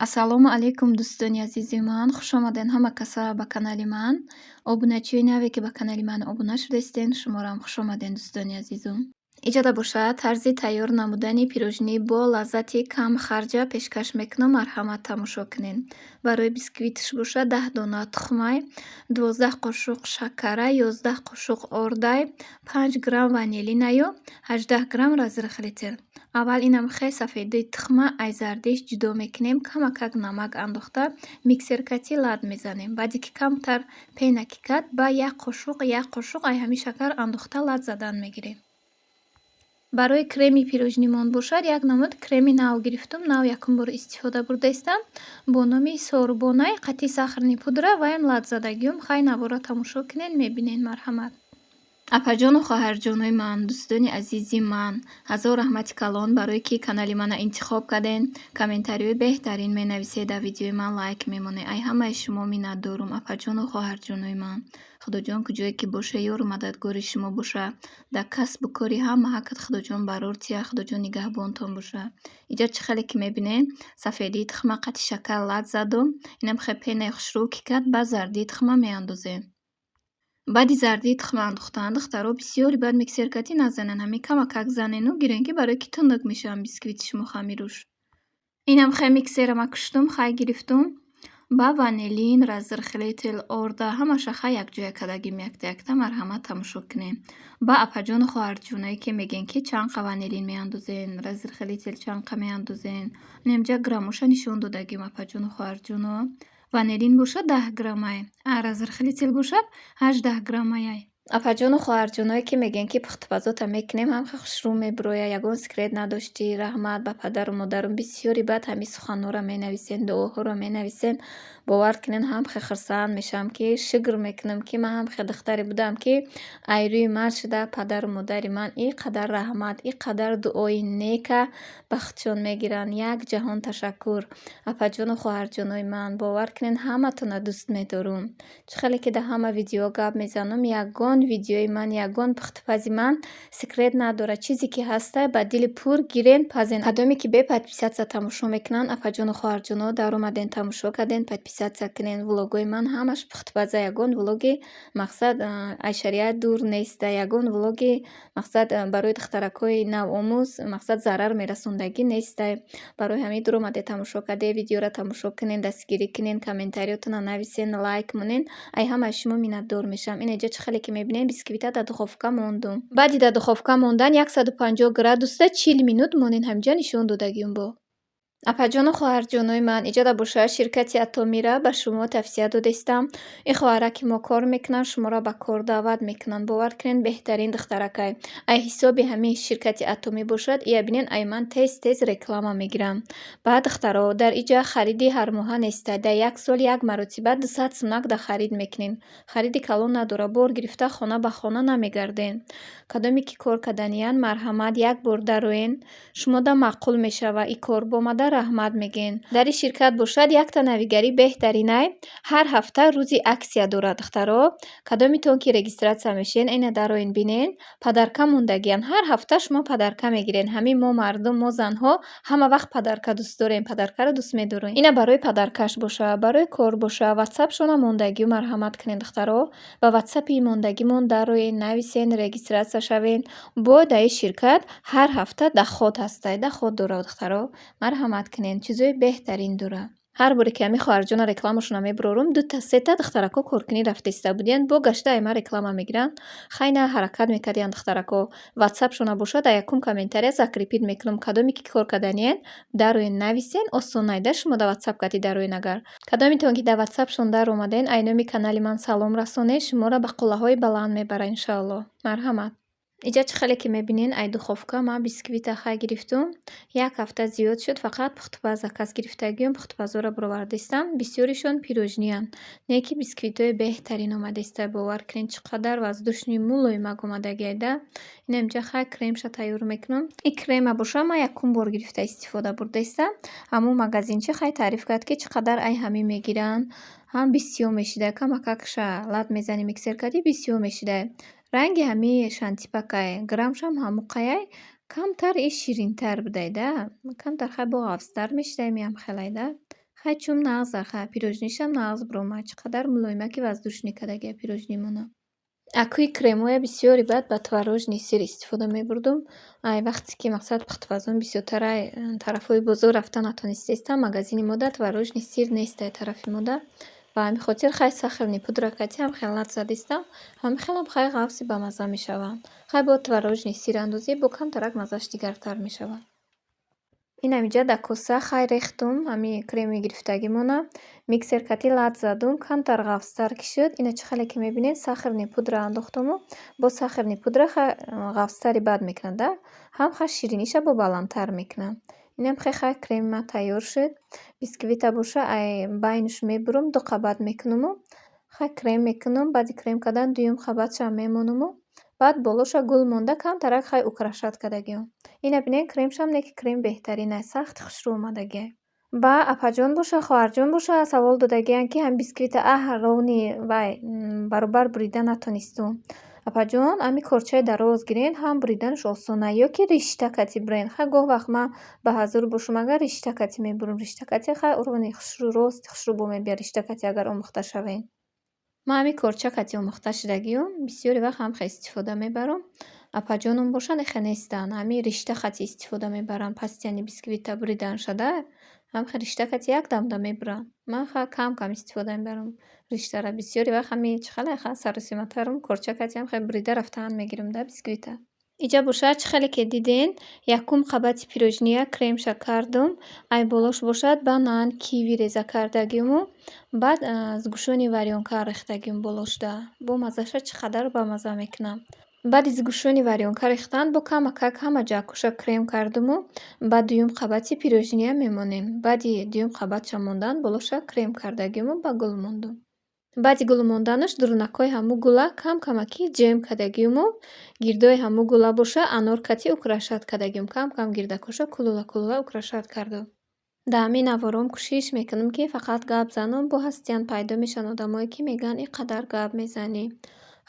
Ассалому алайкум, дӯстони азизи ман, хушомадед ҳама каса ба канали ман. Обуначиёни наве, ки ба канали ман обуна шудаистен, шуморо хушомадед, дӯстони азизум. Иҷода бошад, тарзи тайёр намудани пирожни бо лаззати камхарҷа пешкаш мекунам, марҳамат, тамошо кунед. Барои бисквитш бошад, 10 дона тухмай, 12 қошуқ шакара, 11 қошуқ ордай, 5 грамм ванилинаю 18 грамм разрыхлитель. Аввал инам хел сафедии тухма ай зардиш ҷудо мекунем, камакак намак андохта, миксер кати лат мезанем. Баъде ки камтар пена ки кард, ба як қошуқ, як қошуқ ай ҳамин шакар андохта, лат задан мегирем. Барои креми пирожнимон бошад, як намуд креми нав гирифтум, нав якум бор истифода бурдаистам, бо номи Сорбонай, қати сахарный пудра ваям лат задагиюм. Хай, навора тамошо кунед, мебинед, марҳамат. Апаҷону хоҳарҷонои ман, дӯстони азизи ман, ҳазор раҳмати калон, барое ки канали мана интихоб карден, комментариҳои беҳтарин менависед, дар видеои ман лайк мемонед. Ай ҳамаи шумо миннатдорум, апаҷону хоҳарҷонои ман. Худоҷон куҷое ки боша, ёру мададгори шумо боша. Дар касбу кори ҳама ҳаққат Худоҷон барор тия, Худоҷон нигаҳбонтон боша. Иҷа чӣ хеле ки мебинед, сафедии тухма қати шакар лат задум, инам хел пенаи хушрӯ ки кард, баъд зардии тухма меандозем. Баъди зардии тухма андохтан, духтаро, бисёри баъд миксер кати назанен, ҳамин камакак занену гирен, ки барое ки тунук мешавад бисквити шумо хамируш. Инам хел миксера ма куштум, хай гирифтум. Ба ванилин, разрыхлитель, орда ҳамаша хай якҷоя кардагим, якта якта, марҳамат, тамошо кунед. Ба апаҷону хоҳарҷоное, ки мегӯен, ки чанд қа ванилин меандозен, разрыхлитель чанд қа меандозен. Инамҷа граммоша нишон додагим, апаҷону хоҳарҷоно. Ванилин бошад, 10 граммай, а разрыхлитель бошад, 18 граммаяй. Апаҷону хоҳарҷоное, ки мегӯянд, ки пухтупазота мекунем, ҳам хушрӯ мебирояд, ягон секрет надоштӣ, раҳмат ба падару модарам. Бисёри баъд ҳамин суханҳоро менависен, дуоҳоро менависен. Бовар кунед, ҳам хел хурсанд мешавам, ки шукр мекунам, ки ман ҳам хел духтаре будам, ки ай рӯи ман шуда падару модари ман ин қадар раҳмат, ин қадар дуои нека ба худшон мегиранд. Як ҷаҳон ташаккур, апаҷону хоҳарҷонои ман. Бовар кунед, ҳаматонро дӯст медорум. Чӣ хеле ки дар ҳама видеоҳо гап мезанам, ягон видеои ман, ягон пухтупази ман секрет надорад. Чизе ки ҳастай, ба дили пур гирен, пазен. Кадоме ки бе подписаться тамошо мекунанд, апаҷону хоҳарҷоно, даромаден, тамошо карден, подписаться кунен. Влогҳои ман ҳамаш пухтупаза, ягон влоги, мақсад, аз шариат дур неста, ягон влоги, мақсад, барои духтаракҳои навомӯз, мақсад, зарар мерасондагӣ нестай. Барои ҳамин дуромаде, тамошо карде, видеоро тамошо кунен, дастгирӣ кунен, комментариётонро нависен, лайк монен. Ай ҳамаи шумо миннатдор мешавам. Ин инҷа чӣ хеле ки мебинед, бисквита дар духовка мондум. Баъди дар духовка мондан 150 градуста 40 минут монен, ҳаминҷа нишон додагиум бо. Апаҷону хоҳарҷонои ман, иҷода бошад, ширкати Атомира ба шумо тавсия додаистам. Ин хоҳараки мо кор мекунанд, шуморо ба кор даъват мекунанд. Бовар кунед, беҳтарин духтаракай. Ай ҳисоби ҳамин ширкати Атомӣ бошад, ия бинед, ай ман тез тез реклама мегирам. Баъд, духтаро, дар иҷа хариди ҳармоҳа нестай. Дар як сол як маротиба 200 сумак да харид мекунем. Хариди калон надорад, бор гирифта хона ба хона намегардем. Кадоме ки кор карданиянд, марҳамат, як бор дароен, шумода маъқул мешавад ин кор, бомада раҳмат мегӯен. Дар ин ширкат бошад, якта навигарӣ беҳтаринай: ҳар ҳафта рӯзи акция дорад, духтаро. Кадомитон ки регистрация мешавед, ина дароен, бинен, подарка мондагиянд. Ҳар ҳафта шумо подарка мегиред. Ҳамин мо мардум, мо занҳо ҳама вақт подарка дӯст дорем, подаркаро дӯст медорем. Ина барои подаркаш боша, барои кор боша, ватсапшона мондагию, марҳамат кунед, духтаро. Ба ватсапи мондагимон дароен, нависен, регистрация шавен. Бо дар ин ширкат ҳар ҳафта доход ҳастай, доход дорад, духтаро. Марҳамат кунед, чизои беҳтарин дорад. Ҳар боре ки ҳамин хоҳарҷона рекламашонро мебурорум, дута сета духтарако коркунӣ рафта истода будиянд, бо гашта ай ман реклама мегиранд. Хай, на, ҳаракат мекардиянд, духтарако. Ватсапшона бошад, дар якум комментария закрепить мекунам. Кадоме ки кор карданиен, дароен, нависен, осон найда шумо дар ватсап кати дароен агар. Кадомитон ки дар ватсапшон даромаден, ай номи канали ман салом расонед, шуморо ба қуллаҳои баланд мебарад, иншоаллоҳ. Марҳамат. Иҷа чӣ хеле ки мебинед, ай духовка ман бисквита хай гирифтум. Як ҳафта зиёд шуд, фақат пухтупаз заказ гирифтагиюм, пухтупазҳоро баровардаистам. Бисёришон пирожниянд. Не ки бисквитҳои беҳтарин омадаиста, бовар кунед, чӣ қадар воздушный, мулоимак омадагиай да. Ина инҷа хай кремша тайёр мекунам. Ин крема боша, ман якум бор гирифта истифода бурдаистам. Ҳамун магазинчи хай таъриф кард, ки чӣ қадар ай ҳамин мегиранд. Ҳам бисёр мешида, камакакша лат мезанӣ, миксер кардӣ, бисёр мешида. Ранги ҳамин шантипакай, граммшам ҳамоқаяй, камтар и ширинтар будай да. Камтар хай бо ғафзтар мешида, ҳамин хелай да. Хай чум нағза, хай пирожнишам нағз биромад. Чӣ қадар мулоимаки воздушный кардагия пирожнимона. Акӯи кремҳоя бисёри баъд ба творожный сыр истифода мебурдум. Ай вақте ки мақсад пухтупазон бисёртар ай тарафҳои бозор рафта натонистестам, магазини мода творожный сыр нест ай тарафи мода. Ба ҳамин хотир хай сахарный пудра кати ҳам хел лат задистам. Ҳамин хелам хай ғафси бамазза мешаванд. Хай бо творожный сыр андозӣ, бо камтарак маззаш дигартар мешавад. Инам иҷа дар коса хай рехтум ҳамин креми гирифтагимона. Миксер кати лат задум, камтар ғафстар ки шуд. Ина чӣ хеле ки мебинед, сахарный пудра андохтуму бо сахарный пудра хай ғафстари бад мекунад да. Ҳам хай шириниша бо баландтар мекунад. Инам хе хай креми ман тайёр шуд. Бисквита боша ай байнаш мебурам, ду қабат мекунуму хай крем мекунам. Баъди крем кардан дуюм қабатшам мемонуму баъд болоша гул монда камтарак хай украшать кардагиам. Ина бинед, кремшам не ки крем беҳтарин сахт хушрӯ омадагиай. Ба апаҷон боша, хоҳарҷон боша савол додагиянд, ки ҳамин бисквита аҳ ровни вай баробар бурида натонистум. Апаҷон, ҳамин корчаи дароз гирен, ҳам буриданаш осона, ё ки ришта кати бурен. Хай гоҳ вақт ман ба ҳазур бошам, агар ришта кати мебурам. Ришта кати хай ровни хушрӯ, рости хушрӯ бо мебиёд ришта кати агар омӯхта шавем. Ман ҳамин корча кати омӯхта шудагиюм, бисёри вақт ҳам хел истифода мебарам. Апаҷонам бошанд, ихе нестанд. Ҳамин ришта хати истифода мебаранд. Пастияни бисквита буриданша да, ҳам хел ришта кати якдамда мебуранд. Ман ха кам кам истифода мебарам риштара. Бисёри вақт ҳамин чӣ хеле ха саросиматарум корча кати ҳам хел бурида рафтаан мегирам да бисквита. Иҷа бошад, чӣ хеле ки диден, якум қабати пирожния кремша кардум. Ай болош бошад банан, киви реза кардагиуму баъд сгущённый варёнка рехтагиум болошда. Бо маззаша чӣ қадар бамазза мекунад. Баъди сгущённый варёнка рехтан бо камакак ҳама ҷакоша крем кардуму баъд дуюм қабати пирожния мемонем. Баъди дуюм қабатша мондан болоша крем кардагиуму ба гул мондум. Баъди гул монданаш дурунакҳои ҳамун гула кам камаки ҷем кардагиуму гирдои ҳамун гула боша анор кати украшать кардагиум. Кам кам гирдакоша кулула кулула украшать кардум. Дар ҳамин навором кӯшиш мекунам, ки фақат гап занам, бо ҳастиян пайдо мешаванд одамое, ки мегӯянд ин қадар гап мезанӣ.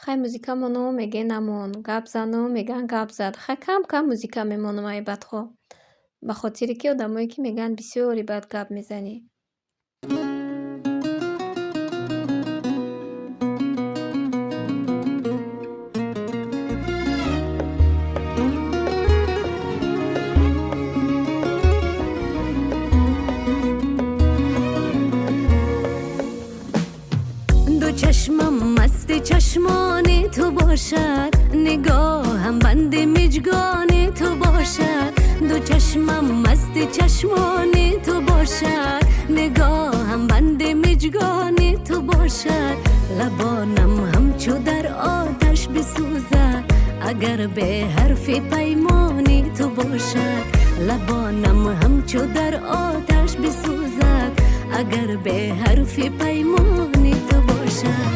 Хай музыка моно мегӯянд намон, гап занам мегӯянд гап зад. Хай кам кам музыка мемонам ай бадхоҳ. Ба хотире ки одамое, ки мегӯянд бисёри бад гап мезанӣ. Ду чашмам масти чашмони ту бошад, нигоҳам банди миҷгони ту бошад. Ду чашмам масти чашмони ту бошад, нигоҳам банди миҷгони ту бошад. Лабонам ҳамчу дар оташ бисӯзад, агар беҳарфи паймони ту бошад. Лабонам ҳамчу дар оташ бисӯзад, агар беҳарфи паймони ту бошад.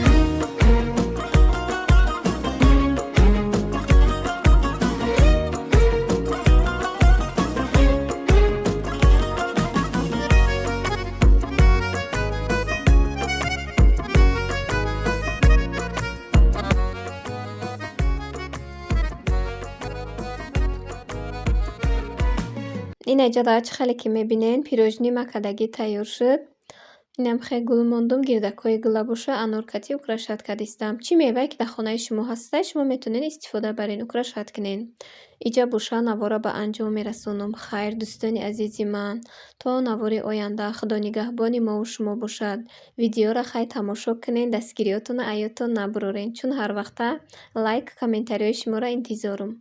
Ина иҷа дар чӣ хеле ки мебинед, пирожни макадагӣ тайёр шуд. Инам хеле гул мондум, гирдакҳои гула боша анор кати украшать кардистам. Чӣ мевае ки дар хонаи шумо ҳастай, шумо метавонед истифода барен, украшать кунед. Иҷа боша навора ба анҷом мерасонам. Хайр, дӯстони азизи ман, то навори оянда Худо нигаҳбони мову шумо бошад. Видеоро хай тамошо кунед, дастгириётонро аз ёдтон набуроред, чун ҳар вақта лайк, комментариҳои шуморо интизорум.